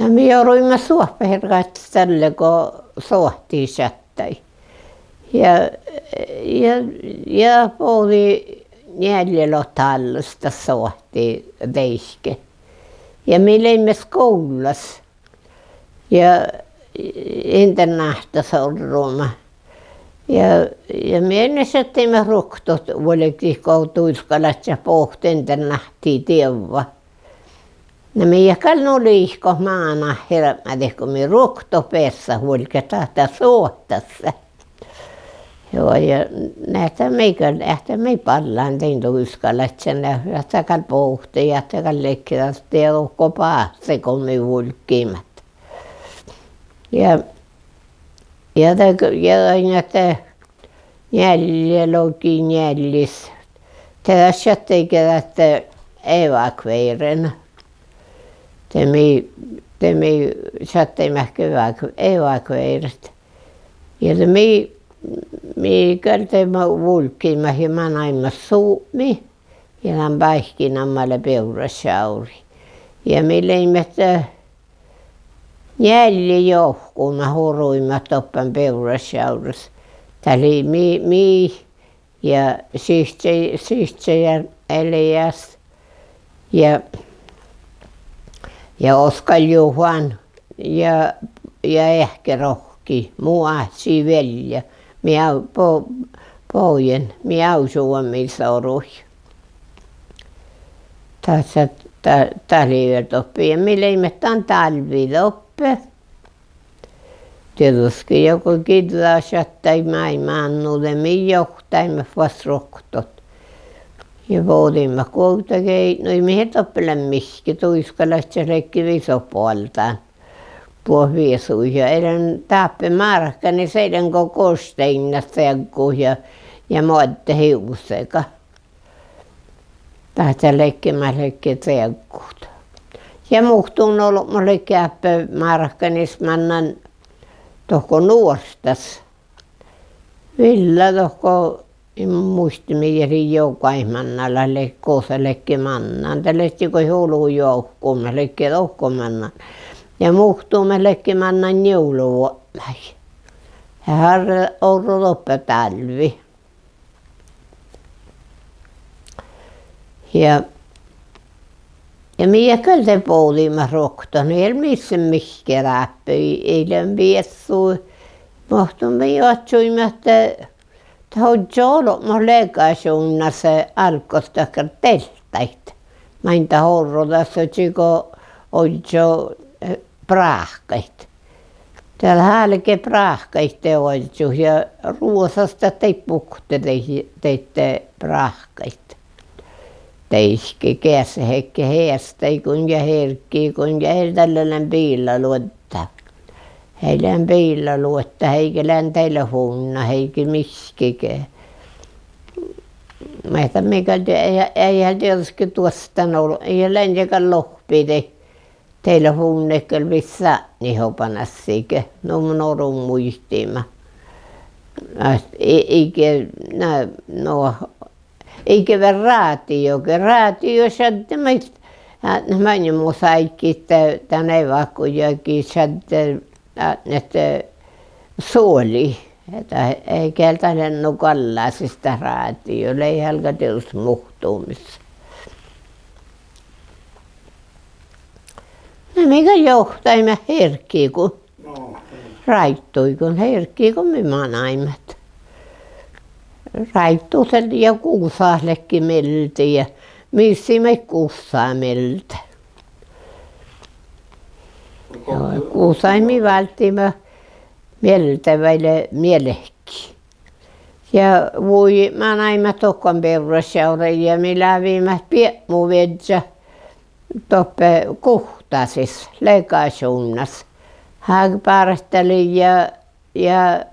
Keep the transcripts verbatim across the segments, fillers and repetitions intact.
Mii oruimet suoppahearggáččas dalle go soahti šattai. Ja, ja, ja bođii njealljelotta állos dat soahti deike. Ja mii leimmet skuvllas ja internáhtas orruma. Ja, ja mii šattaimet ruoktot vuolgit go duiskalaččat bohte internáhttii dievva. Na mii gal nu lihkot mánát hirbmadit go mii ruoktot beassat vuolgit ahte suohtas. Juo, ja ahte mii gal, ahte mii ballan dain duiskalaččan, ahte gal bohte ja ahte gal ledje dat dieđusge báhce go mii vulggiimet. Ja, ja de, ja dain ahte njealljelogi njealljis, de dat šattai ge dat evakueren. De mii, de mii šattaimet ge evaku-, evakueret. Ja de mii, mii gal de ma-, vulggiimet ja manaimmet Supmi. Ja dan báikki namma lea Bevrrašjávrri. Ja mii leimmet, eh, njeallje johkumat oruimet doppe Bevrrašjávrris. Dat lei mii, mii ja Sihte-, Sihte ja Elias ja, ja Oskal Juhán ja, ja Eahkerohkki, mu áhčči viellja, mii á-, bo-, bođii, mii ávžžuimet orui. Dat, dat, dat lei vel doppe ja mii leimmet dan dálvvi doppe. Dieđusge, ja go giđđa šattai maid mánnu, de mii johtimet fas ruoktot. Ja bođiimet Guovdageidnui, mii doppe leimmet mihkke, duiskalaččat ledje visot boaldán. Buot viesuid ja ii lean dáppe márkanis, ii lean go gošteimmet ceaggut ja, ja moadde hivssega. Dat ledje, mat ledje ceaggut. Ja muhtun olbmot ledje dáppe márkanis mannan dohko nuorttas. Villa dohko, in muitte mii lei jogaid mannan, lei gosa ledje mannan. Dat ledje goit olu joavkku, mat ledje dohko mannan. Ja muhtumat ledje mannan njuvlavuopmái. Ja harre orro doppe dálvvi. Ja, ja mii gal de bođiimet ruoktot, na ii lean mis mihkke dáppe, ii, ii lean viessu. Muhto mii oaččuimet ahte dat ožžo olbmot legašuvnnas álggos dakkár deltaid. Main dat orro das ožžo go ožžo, eh, bráhkaid. Dat álge bráhkaid de oažžut ja ruosas dat daid bukte daid, daid bráhkaid. Deike geasehedje heastaiiguin ja hergiiguin ja ii dalle lean biilaluodda. Ii lean biilaluodda, eige lean telefovdna, eige mihkkege. Muhto mii gal de-, ii, ii dieđusge duostan ol-, ii lean gal lohpi de-, telefovdna gal vissa atnit oba nassige, nu mun orun muittama. Ahte i-, iige, na, no, iige vel rádio ge, rádio šadde maid, a, maŋimus áiggis dan evaku jagi šadde, a, ahte suoli. Dat ii gal dat lean nu gallásis dat rádio, lei álgá dieđus muhtumis. Na mii gal johtaimet hergiiguin, ráidduiguin, hergiiguin mii manaimet. Ráiddut ja gusat ledje mielde ja mis lei maid gusa mielde. Ja gusaid mii válddeimet mielde vai lea mielki. Ja vuoi manaimet dohko Bevrrašjávrii ja mii láviimet biepmu viežžat doppe guhtásis, legašuvnnas. Hág bárttalii ja, ja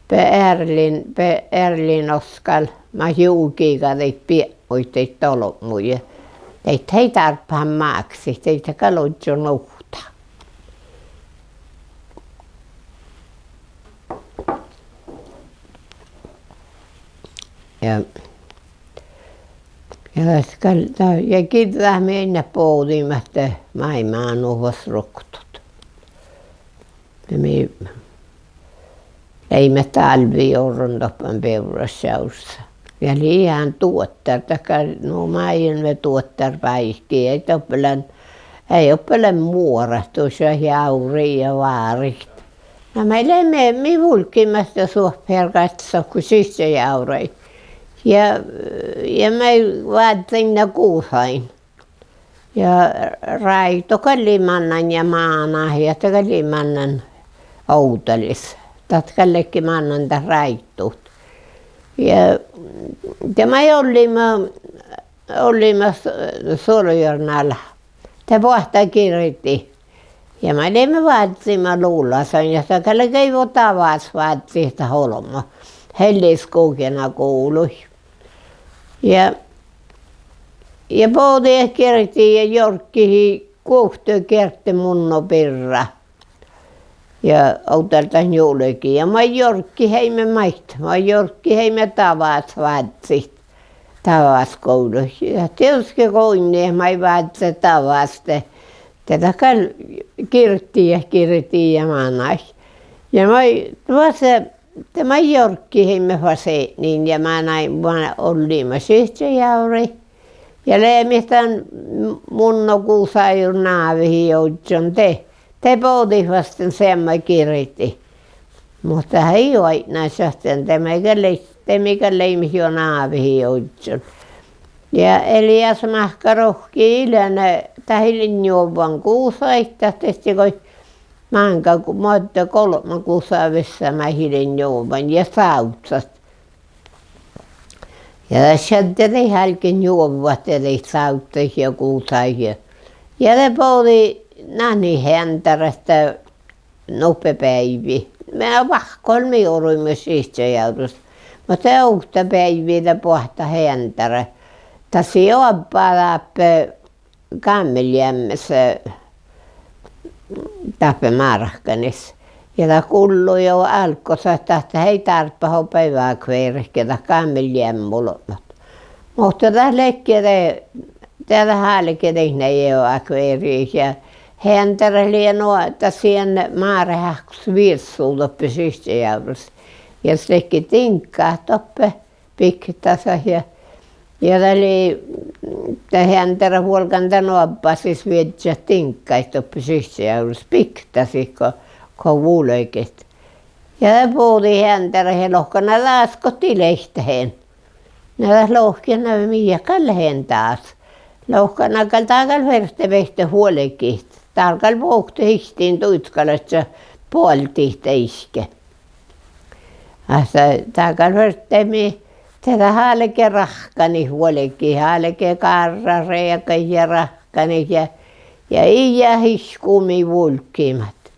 be Erlin, be Erlin Oskal, mat jugiiga daid biepmuid daid olbmuide. Daid ii dárbbašan máksit, daid gal ožžo nuhtta. Ja, Ja dat gal, dat, ja giđđat mii bođiimet ahte maid mánu fas ruoktot. Ja mii leimmet dálvvi orron doppe Bevrrašjávrris. Ja lei han duottár, dat gal, nu, maid lei duottár báiki, eai doppe lean, eai doppe lean muorat dušše jávrii ja várit. Na mii leimmet, mii vulggiimet ahte suoppeheargga gášše go sihččajávrái. Ja, ja mii vázzaimet guhtain. Ja ráigdut gal lei mannan ja mánát ja dat gal lei mannan ovdalis. Dat gal ledje mannan dat ráigdut. Ja de mii olliimet, olliimet s-, Suolujoarnálá. De boahtá girdi. Ja mii leimmet vázziimet lulasain ja dat gal ledje go davás vázzit dat olbmo. Hellis guhkena guvlui. Ja, ja bođii girdi ja jorggihii guhte geardde munno birra. Ja ovdal dat njulgii. Ja mii jorggiheimmet maid, mii jorggiheimmet davás vázzit. Davás guvlui. Ja dieđusge go oidne mii vázze davás de, de dat gal girdi ja girdi ja manai. Ja mii, fas, de mii jorggiheimmet fas etniin ja manai, ma-, olliimet sihččajávrris. Ja leimmet dan munno guhtájuš návehii ožžon de, de bođii fas dan seamma girdi. Muhto dat ii oaidnán šat, de mii gal lei-, de mii gal leimmet juo návehii ožžon. Ja Elias Máhkká rohkki ii lean, dat ii lean njuovvan guhtaid, dat dieđusge go máŋga gu-, moadde golbma guhta vissa maid ii lean njuovvan ja sávzzat. Ja dat šadde dieđusge álgen njuovvat dieđusge sávzzaid ja guhtaid ja, ja de bođii nani heandarat ahte nuppe beaivvi. Mii vahkkolmmi oruime sihččajávrris. Muhto de okta beaivvi de boahtá heandarat. Dat sii oabbá dáppe gámmeljeammes, eh, dáppe márkanis. Ja dat gullo jo álggos ahte ii dárbbaš oba evakueret ge dat gámmeljeammu olbmot. Muhto dat ledje de, de dat álge dainna evakueret ja heandarat lei nu, dat sii máreáhkus viessu doppe sihččajávrris. Ja ledje diŋggat doppe biktasat ja, ja dat lei, dat heandarat vuolgán dan oabbá sis viežžat diŋggaid doppe sihččajávrris, biktasit go, go vulget. Ja de bođii heandarat ja lohká: Na dás go dii leat han? Na dat lohke: Na mii gal leat dás. Lohká: Na gal, dat gal fertet beitte vuolgit. Dál gal vuovttit ihtin duiskalaččat boaldit deike. Ahte dat gal fertet mii, de dat álge ráhkkanit vuolgit, álge gárrat reagaid ja ráhkkanit ja, ja ii ihkku mii vulggiimet.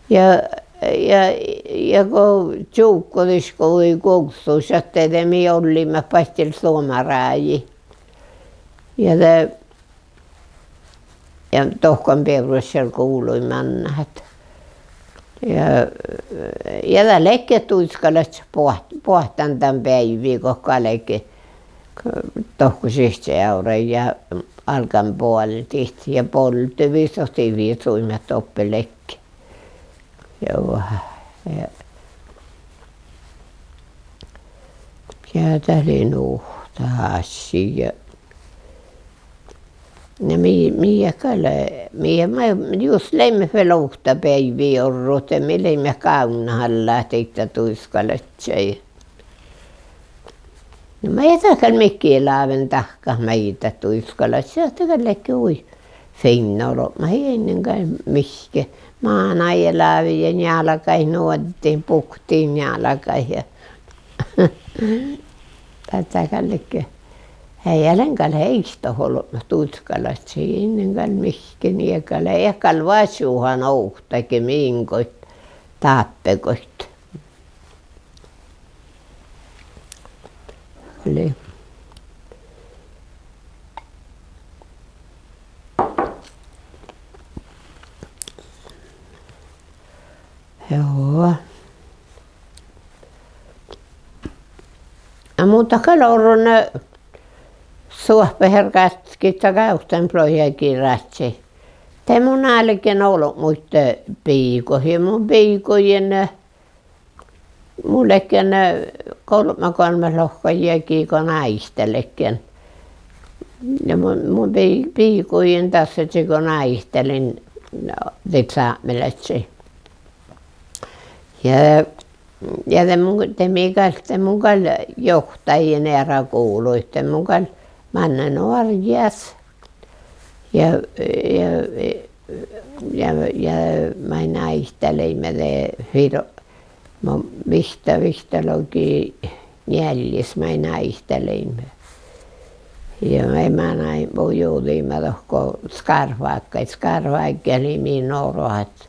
Ja, ja, ja go čuvgodišgođii guovssu šat de, de mii olliimet badjel Suoma ráji. Ja de, ja dohko Bevrrašjár guvlui mannan. Ja, ja dat ledje duiskalaččat boaht-, boahtán dan beaivvi go galge dohko sihččajávrris ja álgán boaldit ja bolde visot viesuime doppe ledje. Ja, ja, ja dat lei nu dat ášši ja, ja mii, mii gal, mii, mii jus leimmet vel okta beaivvi orrut, de mii leimmet gávdnat alla dieid duiskalaččaid. Na mii dat gal mihkke láven dahkat maid dat duiskalaččat, dat gal ledje hui fiinna olbmot, ii ii gal mihkke. Mánáide lávii ja njálgái nuoddiin, buktiid njálgái ja dat, dat gal ledje. Eai lean gal heittot olbmot duiskalaččaid, ii gal mihkke, nie gal, eai gal vašuhan ovtta ge min goit, dáppe goit. Lei. Joo. Ja mun dat gal orron, eh, Doppe gal gal gávccinuppelot jagi rádjai. De mun álgen olbmuid biigui ja mun biigujin, mun ledjen golbma goalmmát lohkat jagi go áitte ledjen. Ja mun, mun bi-, biigujin dassege go áitte lei, no, dien sápmelaččaid. Ja, ja de mun, de mii gal, de mun gal johtajin eará guvlui, de mun gal mannan orjjás. Ja, ja, ja, ja maid áitte leimmet de fir-, mo-, vihtta, vihttalogi njealjis maid áitte leimmet. Ja maid manaimet, mu jođiimet dohko skarfággaid, skarfággat lei min orohat.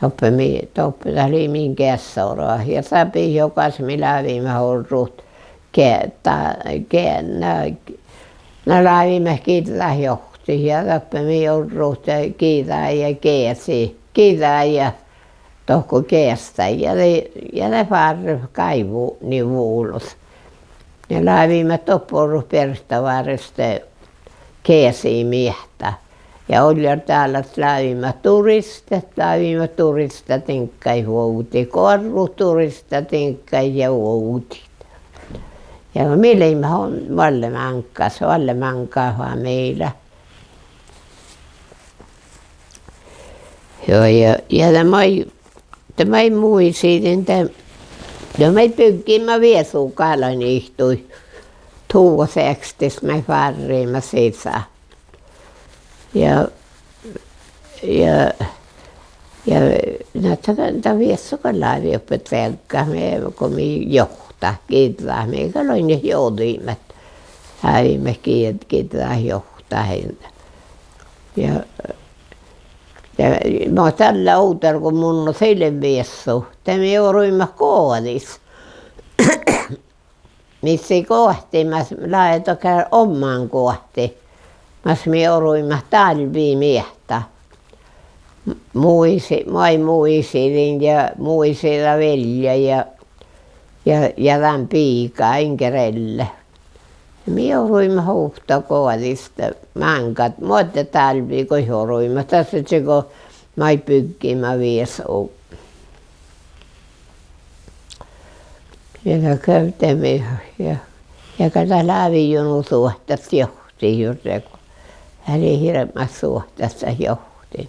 Doppe mii, doppe dat lei min geasseoroha. Ja dat bihte gal mii láviimet orrut ge-, da-, ge-, na, na láviimet giđđat johtit ja doppe mii orrut giđa ja geasi, giđa ja dohko geasttaid ja de, ja de fárret gáivvui vulos. Ja láviimet doppe orrut Bertavárres de geasi miehtá. Ja oljárdállat láviimet duristet, láviimet duristet diŋggaid vuovdit, go orrut duristet diŋggaid ja vuovdit. Ja mii leimmet oalle máŋggas, oalle máŋga familia. Juo, ja, ja de maid, de maid muisidin de, de maid byggiimet viesu galaniihtui. Tuo seakstis maid fárriimet sisa. Ja, ja, ja na dat, dat viesu gal lávii doppe deagga, mii, go mii johtit giđđat, mii gal oainnat jođiimet. Láviimet giđ-, giđđat johtit. Ja, ja, mo dalle ovdal go mun sii lean viessu, de mii oruimet goađis. Mis lei goahti, mas lei dakkár ommangoahti, mas mii oruimet dálvvi miehtá. Muisi-, moai muisidin ja muisida viellja ja, ja, ja dan biigá Ingerelle. Mii oruimet ovtta goađis máŋga, muotta dálvvi go oruimet, dassege go maid byggiimet viesu. Ja dat gávdeme, ja, ja gal dat lávii juo nu suohtas johtit jurdago. Dat lei hirbmat suohtas dat johtin.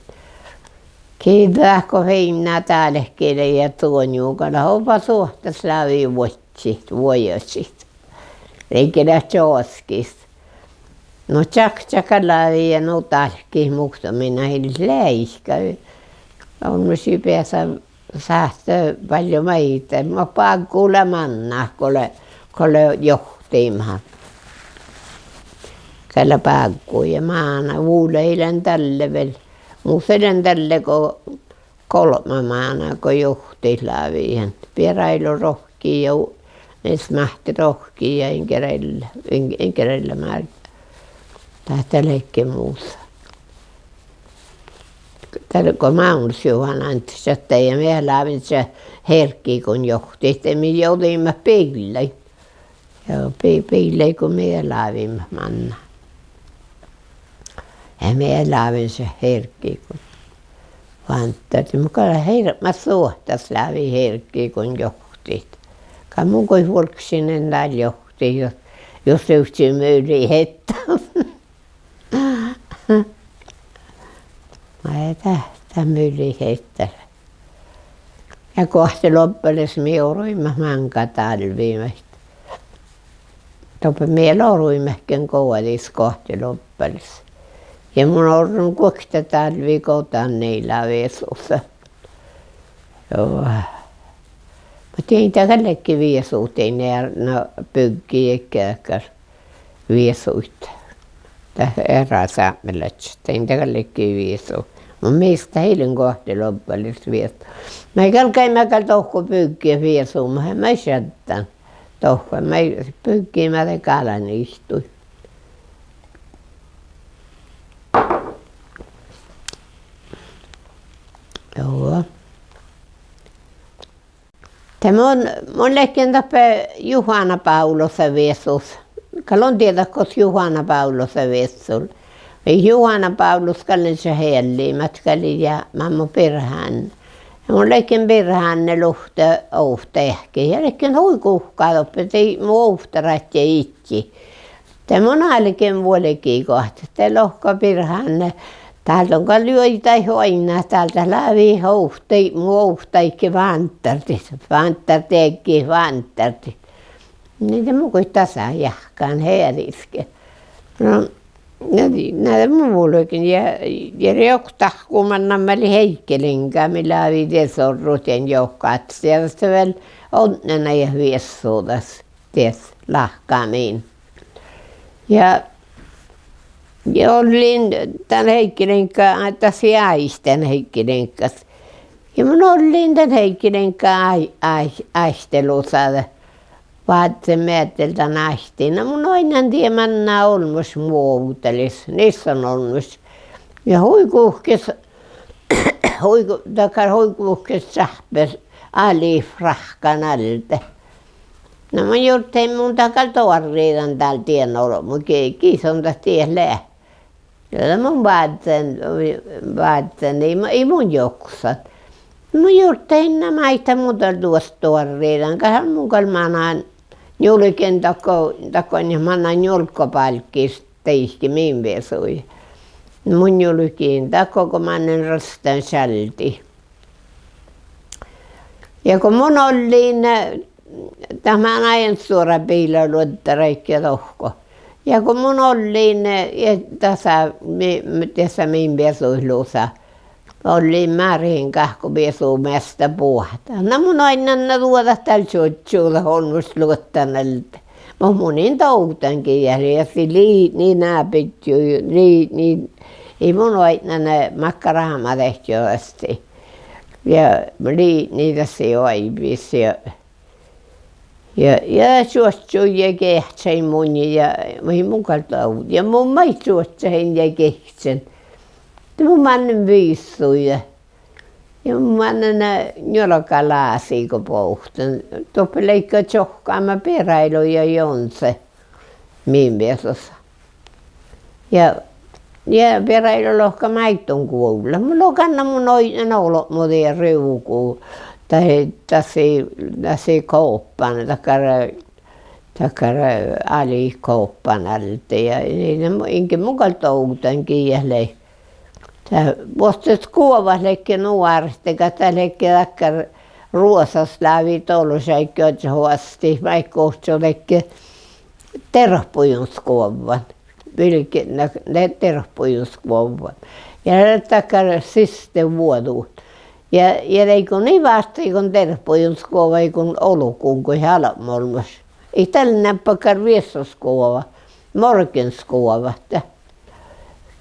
Giđđat go fiinna dálki lei ja duoŋŋu gal oba suohtas lávii vuodjit, vuojašit. Dego lei čoaskis. No čakčat gal lávii ja nu dálkit muhtumin, ii leat leaiga. Olmmoš beasa sáhttá, e, valjjo maidege, ma bággu lea manná go lea, go lea johtimin. Gal lea bággu ja máná, vulai lean dalle vel. Mus lean dalle go golbma máná go johtit lávii, Bierailo rohkki ja, Nils Máhtte rohkki ja Ingerell-, In-, Ingerella Márta. Dat ledje mus. Dat go Mágnus Juhán Ándte šattai ja mii láviimet hergiiguin johtit, de mii jođiimet biillain. Ja bi-, biillain go mii láviimet manná. Ja mii láviimet hergiiguin. Vánddardii, mun gal hirbmat suohtas lávii hergiiguin johtit. Gal mun goit vuolggašin dál johtit, jus, jus livččii muđui hetta. Maid dat, dat muđui hetta. Ja Goahtelobbalis mii oruimet máŋga dálvvi maid. Doppe mii oruimet ge goađis Goahtelobbalis. Ja mun orun guokte dálvvi go dan ii lean viesus. Juo. Muhto dien dat gal ledje viesu, dien ear-, na, byggi gal viesuid. Dat eará sápmelaččat, dien dat gal ledje viesu. Mun mis dat ii lean Goahtelobbalis viesu. Mii galggaimet gal dohko byggiid viesu, ma-, maid šadden. Dohko maid byggiimet de galaniihtui. Juo. De mun, mun ledjen doppe Juhána Bávlosa viesus. Gal on dieđát gos Juhana Pávlus lea viessu. Ii, Juhana Pávlus gal lea čeađi, mat gal lea ja mamma Birhánne. Ja mun ledjen Birhánne luhtte ovtta eahkes ja ledjen hui guhká doppe, de mu ovtta rádjái idji. De mun álgen vuolgit go ahte de lohká Birhánne, dál don gal juoidá oainnát, dál dat lávii ovtta, mu ovtta áigge vándardit, vándardit, áigge vándardit. Ii, de mun goit dasa jahkán hearis ge. No, na, na de mun vulgen ja, ja rievdit dahkkut man namma lei Heikki Linga, mii lávii dieđusge orrut dien johkát, ja das vel odne nai viessu das, dieđusge lahka min. Ja, ja ollin dan Heikki Linga, das áidin Heikki Lingas. Ja mun ollin dan Heikki Linga áid-, áid-, áidda lusa, vázzán meaddel dan áiddi. Na mun oainnán die manná olmmoš mu ovdalis, nissonolmmoš. Ja hui guhkes, hui gu-, dakkár hui guhkes čáhppes alifráhkkan alde. Na mun jurddašin, mun dat gal doarridan dál dien olbmo, gii son dat diet lea. Ja de mun vázzán, vázzán, ii, ii mun joksan. Mun jurddašin, na maid mun dal duos doarridan, gal mun gal manan, njulgen dakko, dakko manan njolggobálggis deike min viesu. Mun njulgen dakko go mannen rastán šalddi. Ja go mun ollin, dat manai stuorra biilaluodda ráigge dohko. Ja go mun ollin, ja dasa mi-, dasa min viesu lusa, ollin Márihin gáhkku viesu measta boahtá. Na mun oainnán duođat dál čuožžu dat olmmoš luotta alde. Muhto mun in dovdan gii, ja sii liidni ná bidjui, liidni, ii mun oainnán makkár rámadehjo assi. Ja liidni das oaivvis ja, ja, ja čuožžu ja geahčai munnje ja, ii mun gal dovd-, ja mun maid čuožžahin ja gehččen. De mun mannen vissui ja, ja mun mannen njuolga lási go bohten. Doppe leigga čohkkáma Berailo ja Jonse min viesus. Ja, ja Berailo lohká maid don guovllat. Mun lohken, na mun oidnen olbmo die rivgu, dahje das, das gohpan, dakkár, dakkár ali gohpan alde ja, ja inge mun gal dovdan gii lei. Dat vuosttaš guovvat ledje nu ártegat, dat ledje dakkár, Ruoššas lávii dološ áigge ožžot oastit maid guovtto ledje derhpojusguovvat. Vilge-, na, de derhpojusguovvat. Ja dakkár siste vuođut. Ja, ja dego ii vástaigo derhpojusguovaiguin olgun goit albmolmmoš. Ii dalle nai bakkár viessosguova, morgensguova.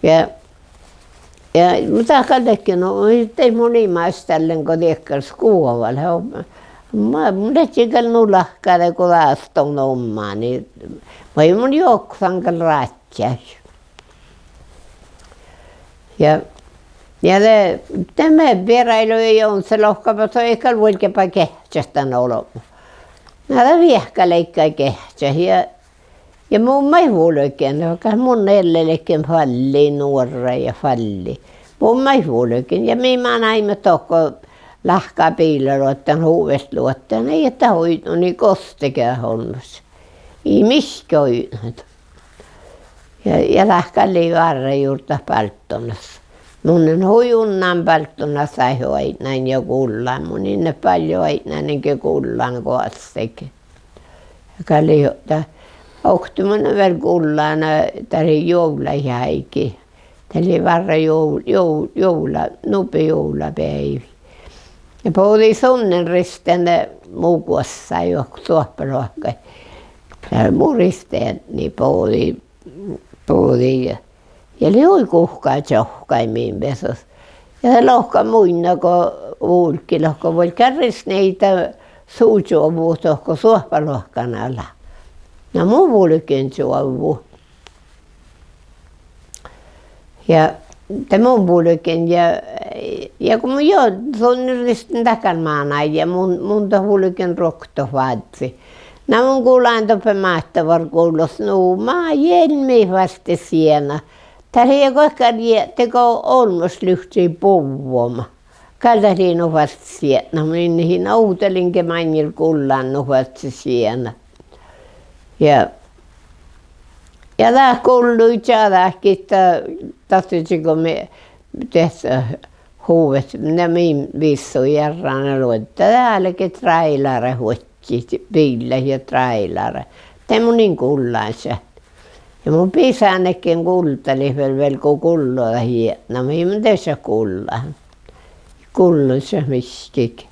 Ja, ja mun dat gal ledjen, no, de mun in maid dalle go diekkár skuova lea. Ma-, mun ledjen gal nu lahka dego dás don ommáni. Vai mun joksan gal rádjái. Ja, ja de, de mii Berailo ja Jonse lohkaba, son ii gal vuolgeba geahččat dan olbmo. Na de viehka leigga geahččat ja, ja mun maid vulgen, gal mun elle ledjen falli, nuorra ja falli. Mun maid vulgen ja mii manaimet dohko lahka biilaluotta, huvesluotta, na ii dat oidno, ii gostege olmmoš. Ii mihkke oidno. Ja, ja dat gal lei várra juo dat báldonas. Mun lean hui unnán báldonas áid oaidnán ja gullan. Mun in leat bálle oaidnán, inge gullan goassege. Ja gal lei dat, oktii mun vel gullan, dat lei juovlaid áigi. Dat lei várra juov-, juov-, juovla-, nubbi juovlabeaivi. Ja bođii Sunnen Risten mu guossái juo suohpaloahkai. Ja mu risteadni bođii, bođii ja, ja lei hui guhká čohkkái min viesus. Ja de lohká munnje go vulggii, lohká: Vuolgit Risten, ii dat su čuovvu dohko suohpaloahkan ala? Na mun vulgen čuovvu. Ja de mun vulgen ja, ja go mun jo-, Sunnen Risten dat gal manai ja mun, mun dat vulgen ruoktot vázzit. Na mun gullen doppe máttevárra gullos, nu, ma, jearrá mii fas de siena. Dat lei goit gal, de go olmmoš livččii buvvoma. Gal dat lei nu fas siena, mun in, in ovdal ge maŋŋil gullen nu fas siena. Ja, ja dat gullui čađahkit, dat, dat čiggo mii, dieđusge, huvvot, na mii vissu jearrá luodda, dál ge tráilara vuodjit, biillat ja tráilara. De mun in gullen šat. Ja mu bisánedje guldalit vel, vel go gullo dat jietna, mii mun dieđusge gullen. Gullo šat miškit.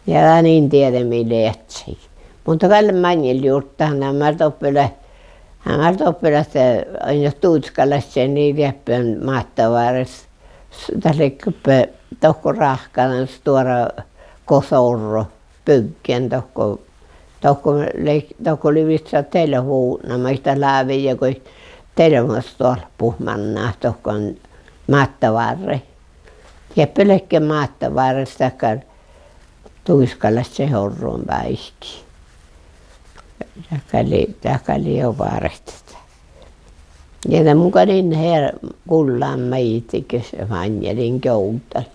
Ja dan in dieđe mii leaččai. Muhto gal maŋŋil jurddašan, han mat doppe le-, han mat doppe lea, ainnas duođas galggašii, nie dieppe máttevárra, dat lei doppe dohko ráhkadan stuorra gos orro byggen dohko, dohko lei, dohko lei vissa telefovdna maid dat lávejit go telefovdnastoalpput mannat dohko máttevárra. Dieppe ledje máttevárra dakkár duođas galggašii orron báiki. Dat gal lei, dat gal lei jo bártet. Ja de mun gal in he-, gullen maid ge maŋŋilin ge ovdal.